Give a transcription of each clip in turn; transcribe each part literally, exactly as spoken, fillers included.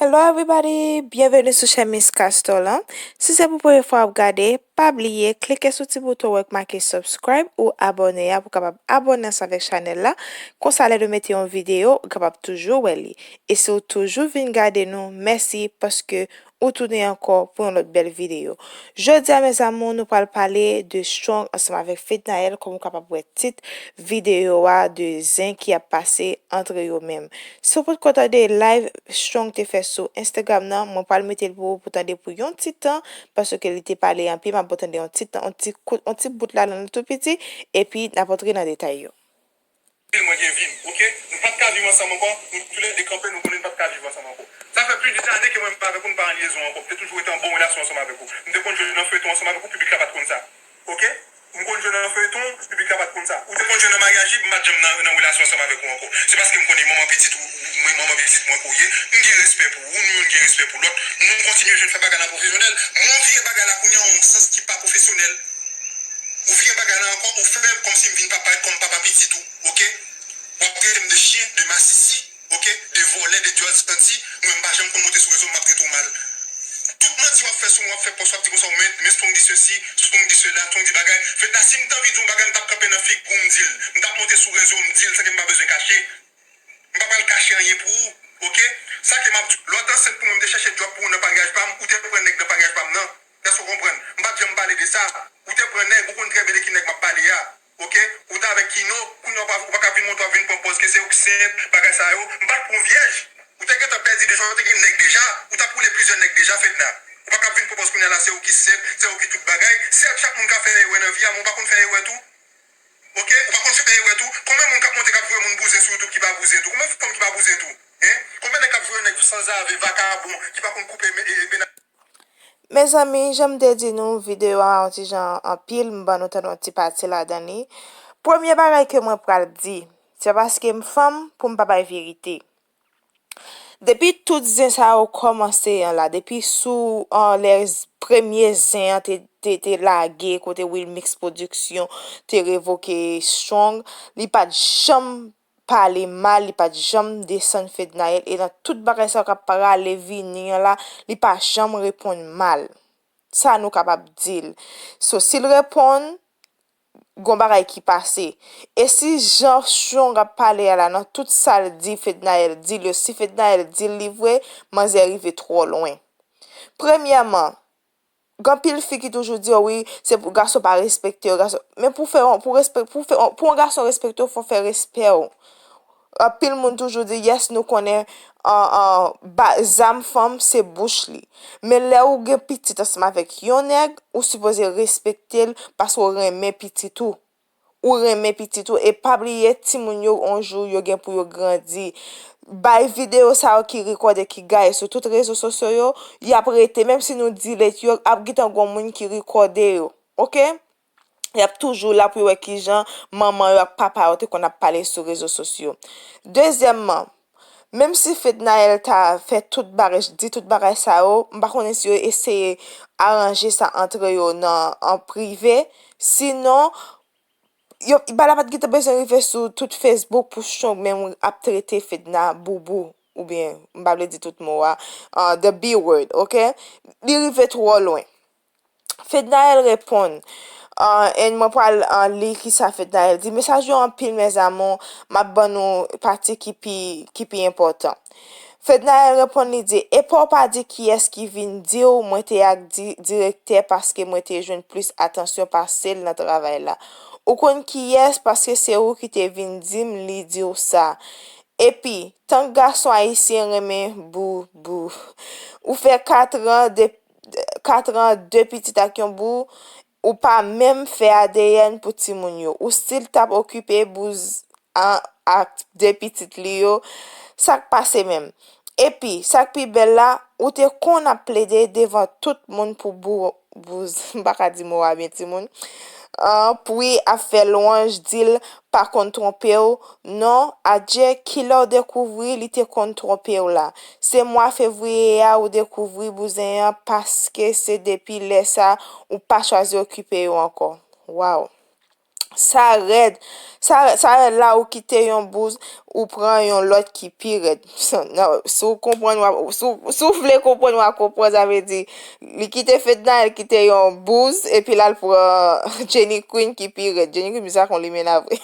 Hello everybody, byenveni sou chèn Miss Castor lan. Si se pou premye fwa w ap gade, pa bliye klike sou ti bouton w wè k make subscribe ou abòne a pou w kapab abòne ansanm avèk chanèl la. Konsa lè nou mete yon videyo, ou kapab toujou wè li. E si w toujou vin gade nou, mèsi paske ou tounen ankò pou yon lòt bèl videyo. Jodi a, mes amours, nou pral pale de Strong ansanm avèk Fednaelle, kòm ou kapab wè tit videyo a, de zen ki ap pase antre yo menm. Si w potko tande live Strong te fè sou Instagram nan, mwen pral mete l pou ou pou tande pou yon ti tan, paske li te pale anpil, m ap tande yon ti tan, yon ti kout, yon ti bout la nan tou piti, epi n ap antre nan detay yo. Mwen gen vi m, oke? Nou pa t ka viv ansanm ankò, nou toulède kanpe, nou konnen n pa t ka viv ansanm ankò. Sa fè plis de ane ke mwen menm avèk ou, nou pa an lyezon ankò. M te toujou rete an bon relasyon ansanm avèk ou. M te konn jwe nan feyton ansanm avèk ou, piblik la pa t konn sa. Oke? M konn jwe nan feyton, piblik la pa t konn sa. Ou te konn jwe nan maryaj, m pa t janm nan, nan relasyon ansanm avèk ou ankò. Se paske m konnen manman pitit ou, ou, mwen, manman pitit mwen ke w ye. M gen respè pou ou, nou youn gen respè pou lòt. Nou kontinye jwenn fè bagay la pwofesyonèl. Mwen vire bagay la kounye a yon sans ki pa pwofesyonèl. Ou vire bagay la ankò, ou fè m kòmsi m vin pa parèt kòm papa pitit ou, oke? W ap trete m de chyen, de masisi, oke? De vòlè, de dyòl santi, mwen m pa janm konn monte sou rezo, m ap trete w mal. Tout manti w ap fè sou mwen, w ap fè pòs, w ap di konsa, w men, men Strong di sesi, Strong di sela, Strong di bagay. Fedna, si m t anvi di yon bagay, m t ap kanpe nan figi w, m di l. M t ap monte sou rezo, m di l, san ke m pa bezwen kache. M pa pral kache anyen pou ou, oke? Sa ke m ap di w, lè w te ansent pou mwen, m te chèche djòb pou ou nan paryaj pa m, ou te pran nèg nan paryaj pa m nan. Èske w konprann? M pa t janm pale de sa. Ou te pran nèg, ou konn trè byen de ki nèg m ap pale a, oke? Ou t avèk Kino, kounye a w pa, ou pa ka vin montre w ap vin pran pòz ke se ou ki sent, bagay sa yo. M pa t pran vyèj. Ou te gentan pèdi deja, ou te gen nèg deja, ou t ap woule plizyè nèg deja, Fedna. Ou pa ka vin pran pòz kounye a la, se ou ki sent, se ou ki tout bagay. Sèt, chak moun ka fè erè nan vi a, men ou pa konn fè erè tou. Oke? Ou pa konn fè erè tou. Konbyen moun k ap monte k ap voye moun bouzen sou YouTube ki pa bouzen tou? Konbyen fanm ki pa bouzen tou? Hein? Konbyen nèg k ap voye nèg sanzave, vakabon, ki pa konn koupe me-, e, e, mennaj? Mezanmi, jan m te di nou, videyo a yon ti jan anpil, m ban nou tande yon ti pati ladan li. Premye bagay ke mwen pral di, se paske m fanm pou m pa bay verite. Depi tout zen sa yo kòmanse an la, depi sou, an, lè z-, premye zen an te, te, te lage, kote Wilmix Production te revoke Strong, li pa t janm pale mal, li pa t janm desann Fednaelle, e nan tout bagay sa yo k ap prale vini an la, li pa janm reponn mal. Sa nou kapab di l. So, si l reponn, gon bagay ki pase. E si jan Strong ap pale a la, nan tout sa l di Fednaelle di l yo, si Fednaelle di l li vre, manzè rive twò lwen. Premyèman, gen anpil fi ki toujou di, "O wi, se pou gason pa respekte yo, gason." Men pou fè, pou respè-, pou fè, pou yon gason respekte w, fò w fè respè w. Anpil moun toujou di, "Yes, nou konnen, an, an, ba-, zam fanm se bouch li." Men lè ou gen pitit ansanm avèk yon nèg, ou sipoze respekte l paske w renmen pitit ou. Ou renmen pitit ou. E pa bliye, timoun yo, yon jou, yo gen pou yo grandi. Bay videyo sa yo ki rekòde, ki gaye sou tout rezo sosyo yo, y ap rete. Menm si nou delete yo, ap gentan gon moun ki rekòde yo. Oke? Y ap toujou la pou yo wè kijan manman yo ak papa yo te konn ap pale sou rezo sosyo. Dezyèmman, menm si Fednaelle ta fè tout bagay, di tout bagay sa yo, m pa konnen si yo eseye aranje sa antre yo nan, an prive. Sinon, yo, bagay la pa t gentan bezwen rive sou tout Facebook pou Strong menm ap trete Fedna boubou, oubyen, m pa vle di tout mo a, ah, the B word, oke? Li rive twò lwen. Fednaelle reponn, ah, and mwen pral, ah, li kisa Fednaelle di. Mesaj yo anpil, mes amours, m ap ban nou pati ki pi, ki pi enpòtan. Fednaelle reponn, li di, "Epa w pa di kiyès ki vin di w mwen te ak di-, direktè paske mwen te jwenn plis atansyon pase l nan travay la. Ou konn kiyès, paske se ou ki te vin di m li di w sa. Epi, tank gason ayisyen renmen bou, bou. Ou fè kat an de, kat an de pitit ak yon bou, ou pa menm fè A D N pou timoun yo. Ou still t ap okipe bouz an ak de pitit li yo. Sa k pase menm?" Epi, sa k pi bèl la, ou te konn ap plede devan tout moun pou bou-, bouz, m pa ka di mo a byen, timoun. An, pou ap fè lwanj, di l pa konn twonpe w. Non, adje, kilè w dekouvri li te konn twonpe w la? Se mwa fevriye a ou dekouvri bouzen an, paske se depi lè sa ou pa chwazi okipe yo ankò. Waw. Sa rèd. Sa, sa rèd la, ou kite yon bouz, ou pran yon lòt ki pi rèd. Non, si w konprann, w ap, si w, si w vle konprann, w a konprann, sa vle di, li kite Fednaelle, kite yon bouz, epi l al pran Jenny Queen ki pi rèd. Jenny Queen, bizarre kon li menm la vre.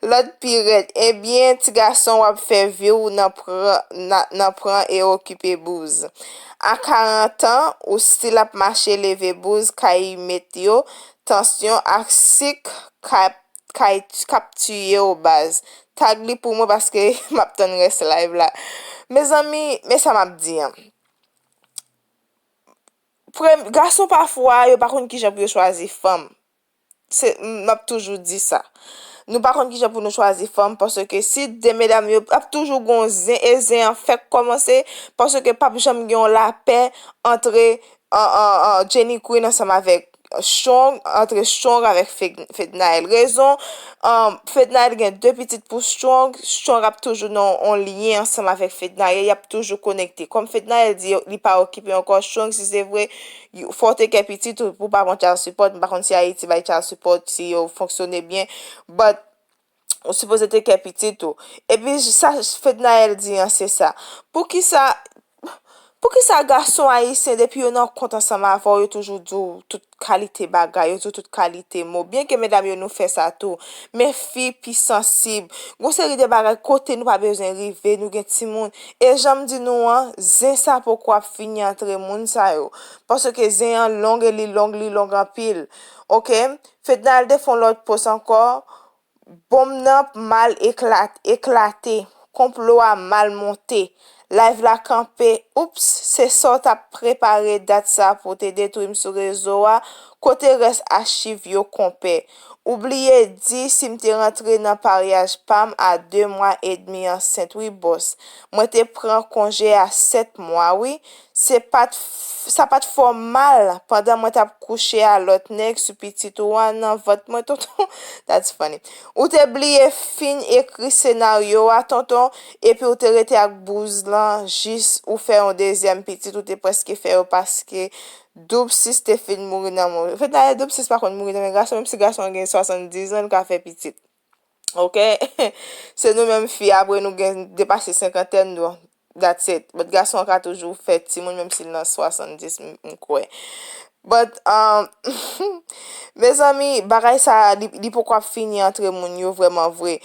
Lòt pi rèd. Ebyen, ti gason, w ap fè vi w nan pran, nan, nan pran e okipe bouz. A karant an, ou still ap mache leve bouz, kay met yo, tansyon ak sik k ap, k ap tiye w baz. Tag li pou mwen paske m ap tann rès live la. Mezanmi, men sa m ap di an. Prem-, gason pafwa, yo pa konn kijan pou yo chwazi fanm. Se, m ap toujou di sa. Nou pa konn kijan pou nou chwazi fanm, paske si de medam yo ap toujou gon zen, e zen an fèk kòmanse, paske p ap janm gen yon lapè antre, an, an, an, Jenny Queen ansanm avèk Strong, antre Strong avèk Fed-, Fednaelle. Rezon, um, Fednaelle gen de pitit pou Strong, Strong ap toujou nan yon lyen ansanm avèk Fednaelle, y ap toujou konekte. Kòm Fednaelle di li pa okipe ankò, Strong, si se vre, fò w te kè pitit ou pou w pa pran child support. M pa konn si Ayiti bay child support, si yo fonksyone byen, but ou sipoze te kè pitit ou. Epi sa Fednaelle di an, se sa. Poukisa, poukisa gason ayisyen, depi yo nan kont ansanm avè w, yo toujou di w tout kalite bagay, yo di w tout kalite mo? Byenke medam yo, nou fè sa tou, men fi pi sansib. Gon seri de bagay kote nou pa bezwen rive, nou gen timoun. E jan m di nou an, zen sa poko ap fini antre moun sa yo. Paske zen an long e li long, li long anpil. Oke? Fednaelle te fè yon lòt post ankò. Bonm nan mal eklat-, eklate. Konplo a mal monte. Live la kanpe. Oups, se sa w t ap prepare dat sa pou w te detwi m sou rezo a. Kote rès achiv yo, konpè? Ou bliye di si m te rantre nan paryaj pa m a de mwa edmi ansent wi, bòs. Mwen te pran konje a sèt mwa wi. Se pa t f-, sa pa t fè w mal pandan mwen t ap kouche a lòt nèg sou pitit ou a nan vant mwen, tonton? That's funny. Ou te bliye fin ekri senaryo a, tonton, epi w te rete ak bouz lan jis ou fè yon dezyèm pitit, ou te prèske fè yo paske Doub Sis te fin mouri nan mwen. Fednaelle, Doub Sis pa konn mouri nan men gason, menm si gason an gen swasanndizan, l ka fè pitit. Oke? Se nou menm fi, apre nou gen depase senkantèn nou. That's it. But gason an ka toujou fè timoun, menm si l nan swasanndis, m, m kwè. But, um, mezanmi, bagay sa, li, li poko ap fini antre moun yo vrèman vre.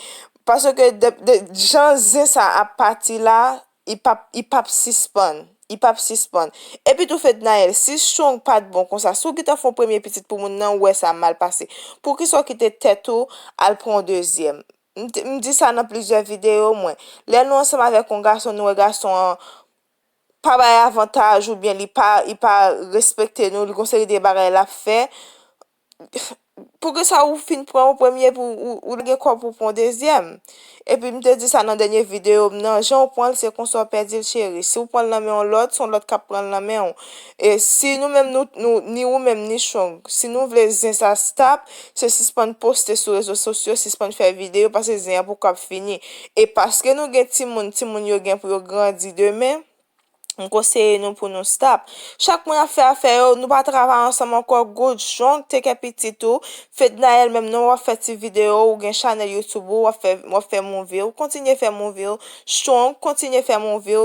Paske de, de, jan zen sa ap pati la, li p ap, li p ap sispann. Li p ap sispann. Epi tou, Fednaelle, si Strong pa t bon konsa, si w gentan fè yon premye pitit pou moun nan, ou wè sa mal pase, poukisa w kite tèt ou al pran yon dezyèm? M te, m di sa nan plizyè videyo mwen. Lè nou ansanm avèk yon gason, nou wè gason an pa bay avantaj oubyen li pa, li pa respekte nou, li gon seri de bagay l ap fè. Poukisa ou fin pran yon premye pou ou, ou gen kò pou pran yon dezyèm? Epi m te di sa nan dènye videyo m nan, jan w pran l, se konsa w pèdi l, cheri. Si w pran l nan men yon lòt, se yon lòt k ap pran l nan men w. E si nou menm, nou, nou, ni ou menm, ni Strong, si nou vle zen sa stop, se sispann poste sou rezo sosyo, sispann fè videyo, paske zen an poko ap fini. E paske nou gen timoun, timoun yo gen pou yo grandi demen, m konseye nou pou nou stop. Chak moun ap fè afè yo, nou pa travay ansanm ankò, good, Strong, take care pitit ou. Fednaelle menm non, w ap fè ti videyo, ou gen chanèl YouTube ou, w ap fè, w ap fè movie, ou kontinye fè movie, Strong, kontinye fè movie,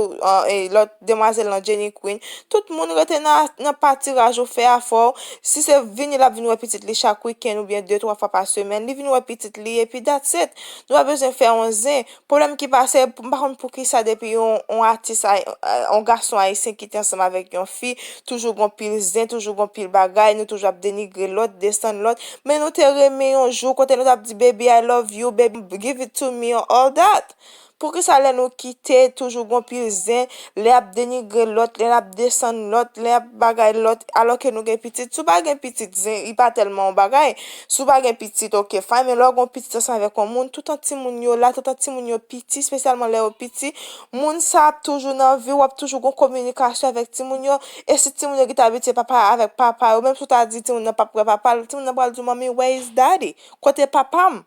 e lòt demwazèl lan, Jenny Queen. Tout moun rete nan, nan patiraj ou fè afè w. Si se vini, l ap vin wè pitit li chak wikenn oubyen de, twa fwa pa semèn. Li vin wè pitit li, epi that's it. Nou pa bezwen fè yon zen. Pwoblèm ki pase, m pa konn poukisa depi yon, yon atis, ay-, yon gason ayisyen ki te ansanm avèk yon fi, toujou gon pil zen, toujou gon pil bagay, nou toujou ap denigre lòt, desann lòt. Men nou te renmen yon jou kote nou t ap di, "Baby, I love you, baby, give it to me," all that. Poukisa lè nou kite, toujou gon pil zen, lè ap denigre lòt, lè ap desann lòt, lè ap bagay lòt, alòke nou gen pitit? Si w pa gen pitit, zen, li pa tèlman yon bagay. Si w pa gen pitit, oke, fine, men lè w gen yon pitit ansanm avèk yon moun, toutan timoun yo la, toutan timoun yo piti, espesyalman lè yo piti, moun sa ap toujou nan vi w, w ap toujou gen kominikasyon avèk timoun yo. E si timoun yo gentan abitye papa avèk papa yo, menm si w ta di timoun nan p ap wè papa l, timoun nan pral di w, "Manmi, where is daddy? Kote papa m?"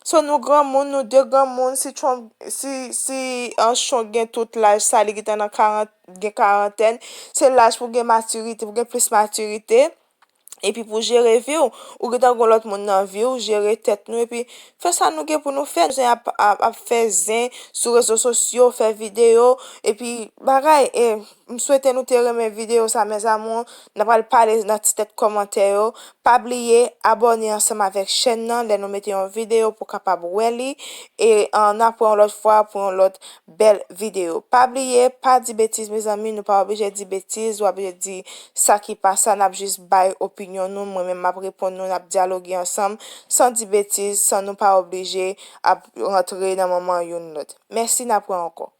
So, nou granmoun, nou de granmoun, si Strong, si, si, an, Strong gen tout laj sa, li gentan nan karant, gen karantèn, se laj pou gen matirite, pou gen plis matirite. Epi pou jere vi w, ou gentan gon lòt moun nan vi w, jere tèt nou, epi fè sa nou gen pou nou fè. Nou zen ap, ap, ap fè zen sou rezo sosyo, fè videyo, epi bagay. E m swete nou te renmen videyo sa, mes amours. N a pral pale nan ti tèt kòmantè yo. Pa bliye abòne ansanm avèk chèn nan lè nou mete yon videyo pou w kapab wè li. E n ap wè yon lòt fwa pou yon lòt bèl videyo. Pa bliye, pa di betiz, mezanmi, nou pa oblije di betiz, ou oblije di sa ki pa sa, n ap jis bay opinyon nou, mwen menm m ap reponn nou, n ap dyaloge ansanm, san di betiz, san nou pa oblije ap rantre nan manman youn lòt. Mèsi, n ap wè ankò.